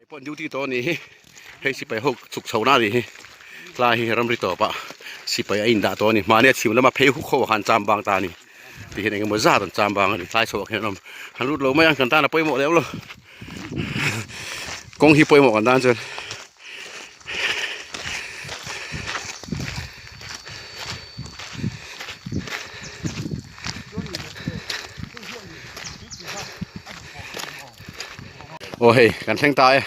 pawh duty tawh a nih hi hei sipai ho chhuk chho na a nih hi tlai hi ramri tawp ah sipai a indah tawh a ni mahni a chhim lama phei huk ho ah khan cham bang ta a ni ti hian engemaw zat an cham bang a ni tlai chho ah khian an awm han lut lo mai ang kan tan a pawimawh lem lo kawng hi pawimawh kan tan chuan. Aw hei kan thleng ta e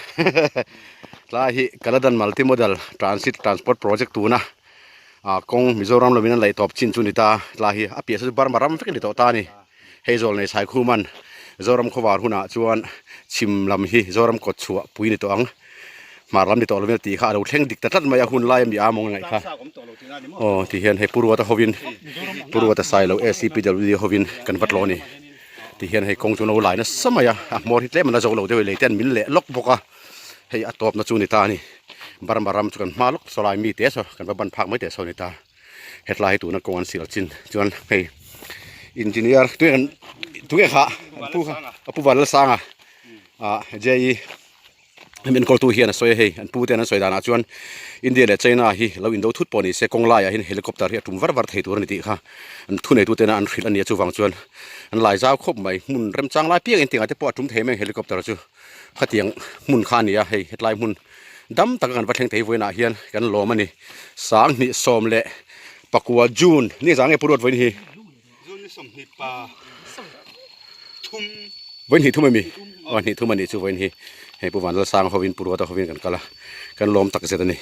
tlai hi Kaladan Multi Modal Transit Transport Project tuna ah kawng Mizoram lovin an laih tawp chin chu ni ta tlai hi a piah saw chu Burma ram vek a ni tawh ta a ni hei zawl nei Saikhuman Zoram khawvar hunah chuan chhim lam hi Zoram kawt chhuah pui ni tawh ang hmar lam ni tawh lovin a tih kha a lo thleng dik ta tlat mai a hun lai a mi a mawng a ngaih kha aw ti hian hei Pu Ruata hovin Pu Ruata Sailo ACPWD hovin kan va tlawh a ni. Ti hian hei kawng chu an lo lai nasa mai a, a hmawr hi tlem an la zo lo deuh a lei te an min leh lawk bawk a, hei a tawpna chu a ni ta a ni. Burma ram chu kan hma lawk saw lai mi te saw kan va ban phak mai teh saw a ni ta. Hetlai hi tuna kawng an sial chin chuan hei engineer tunge kan tunge kha an pu kha a pu Vanlalsanga ah JE. Hemi enkawltu hian a sawi a hei, an pu ten an sawi danah chuan India leh China hi lo indo thut pawh ni se kawng laiah hian helicopter hi a tum var var thei tur a ni tih kha an thuneitu tena an hrilh a ni a chuvang chuan an lai zau khawp mai hmun remchang lai piangin tiangah te pawh a tum thei mai ang helicopter chu khatiang hmun kha a ni a hei hetlai hmun dam taka kan va thleng thei vawiinah hian kan lawm a ni sanghnih sawm leh pakua June ni zang nge pu ruat vawiin hi. Vawiin hnih thum ami? Aw hnih thum anih chu vawiin hi hei Pu Vanlalsanga hovin Pu Ruata hovin kan kal a kan lawm tak zet a ni.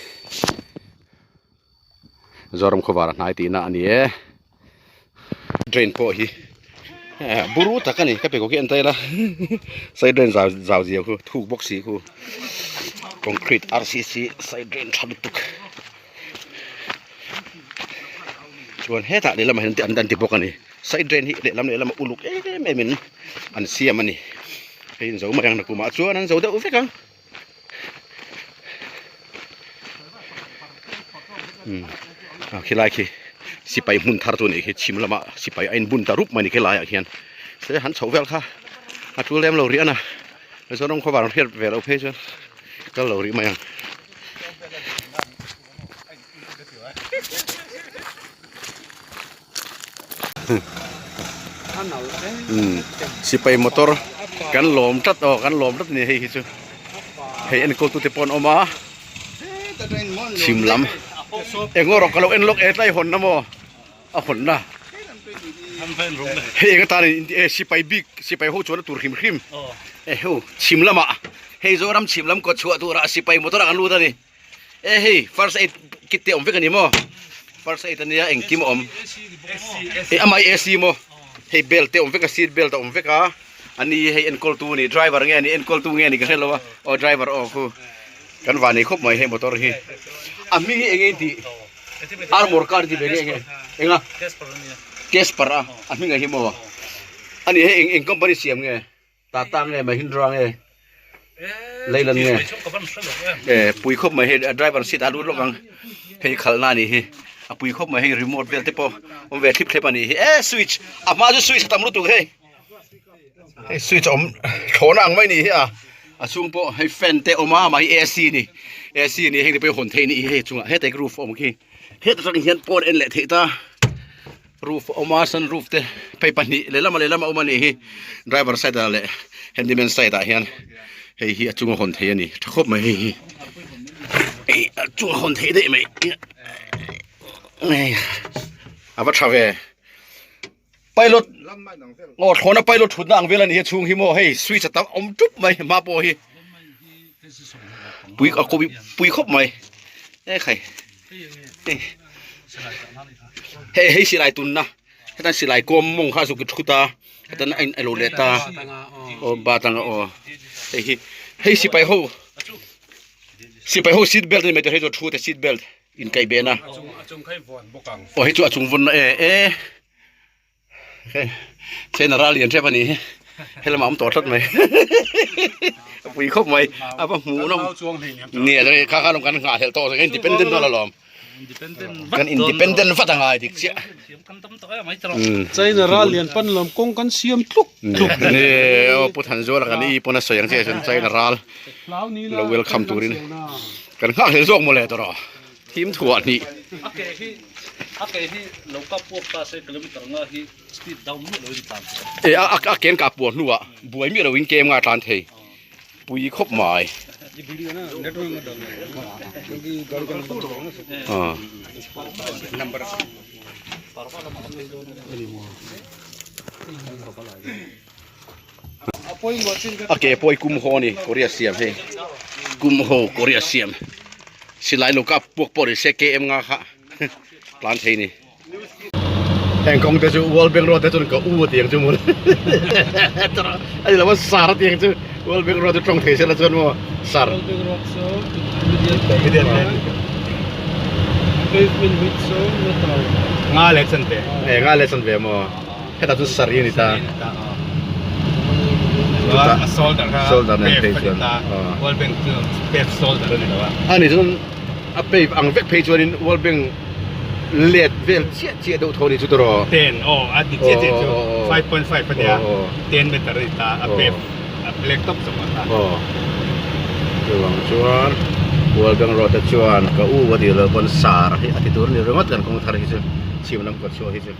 Zoram khawvar a hnai tihna a ni e. Drain pawh hi buru tak a ni ka pe kawk hi en ta ila side drain zau zau zia khu thuk bawk si khu concrete RCC side drain tha lutuk. Chuan hetah lehlamah hian an ti bawk a ni side drain hi lehlam lehlamah uluk em em in an siam a ni hei an zo mai ang nakumah chuan an zo deuh vek ang umm ah khilai khi sipai hmun thar chu a nih khi chhim lamah sipai a inbun ta rup mai a ni khilaiah khian se han chhoh vel kha a tul lem lo rih a na Mizoram khawvar an hriat ve loh phei chuan kal lo rih mai ang. Sipai motor kan lawm tlat aw kan lawm tlat a ni hei hi chu hei enkawl tute pawh an awm a chhim lam eng erawh ka lo en lawk e tlai hawn na maw a hawn na hei eng atan in e sipai bik sipai ho chuan a tur hrim hrim e heu chhim lamah hei Zoram chhim lam kawt chhuah turah sipai motor ah kan lut a ni. E hei first aid kit te awm vek a ni maw first aid ania engkim a awm e amah hi AC maw hei belt te awm vek a seat belt a awm vek a ani hei enkawl tu a ni driver nge ni enkawl tu nge ni ka hre lo a aw driver aw khu kan van nei khawp mai hei motor hi a hming hi eng nge tih armor car tih ve nge enge enga Casper a a hming ah hi maw ani hei eng eng company siam nge. Tata nge Mahindra nge Leyland nge e pui khawp mai hei driver seat a lut lawk ang hei khalh na anih hi a pui khawp mai hei remote vel te pawh awm ve thlip thlep anih hi e switch a hma chu switch a tam lutuk hei hei switch a awm thlawhna ang mai anih hi a a chhung pawh hei fan te awm a amah hi AC a ni AC a ni heng te pawh hi hawn theih anih hi hei chungah heta hi roof a awm khi heta tang hian pawn en leh theih ta. Roof a awm a sun roof te phei pahnih lehlam ah lehlam a awm a nih hi driver side ah leh handyman side ah hian hei hi a chunga hawn theih a ni tha khawp mai hei hi hei a chunga hawn theih daih mai a va tha ve pilot aw thlawhna pilot thutna ang vel a ni a chhung hi maw hei switch a tam awm tup mai hma pawh hi pui a pui khawp mai e khai hei hei silai tunna hetan silai kawm mawng kha a zuk thut a hetan a in alo let a aw ba tanga aw hei hi hei sipai ho sipai ho seat belt a ni mai te hei chu thu te seat belt inkaih beh na aw hei chu a chung vawn na e e. Hei chena ral lian tep a nih hi helamah a awm tawh tlat mai a pui khawp mai a va hmuh nawm nia kha kha lawm kan nghah hlelh tawh independent dawn alawm. Kan independent vat angai dik chiah. China ral lian pan lam kawng kan siam tluk tluk. Ni aw Pu Thanzuala kan i pawn a sawi ang chiah chuan China ral lo welcome turin kan nghak hlel zawk mawle tawh rawh. Thim thuah hnih. A ke hi a ke hi lo kap puak ta se kilometer nga hi speed down miah loin tlan thei. E a a ken kah puah hnuah buai miah loin kem nga tlan thei. Pui khawp mai. A ke pawh i kum haw a ni Korea siam hei kum haw Korea siam silai lo kap puak pawh ni se KM nga kha tlan thei ni. Heng kawng te chu World Bank Road te chuan ka u a ti ang chu maw a ni lo a sar a ti ang chu World Bank Road chu tawng thei sela chuan maw sar. World Bank Road chu median pavement width chu meter nga leh chan ve e nga leh chan ve maw hetah chuan sar hi a ni ta a shoulder kha shoulder nen phei pave a chuan ni ta World Bank chu pave shoulder a ni lo a a ni chuan A pave ang vek phei chuanin World Bank let vel chiah chiah deuh tho a ni chu tawh. Ten aw a ni chiah chiah chu 5.5 a nia ten meter a ni ta a pave a black tawp zawk a ta. Aw chuvang chuan World Bank road te chuan ka u a tih loh pawn sar hi a ti tur a ni ringawt kan kawng thar hi chu chhim lam kawt chhuah hi chu.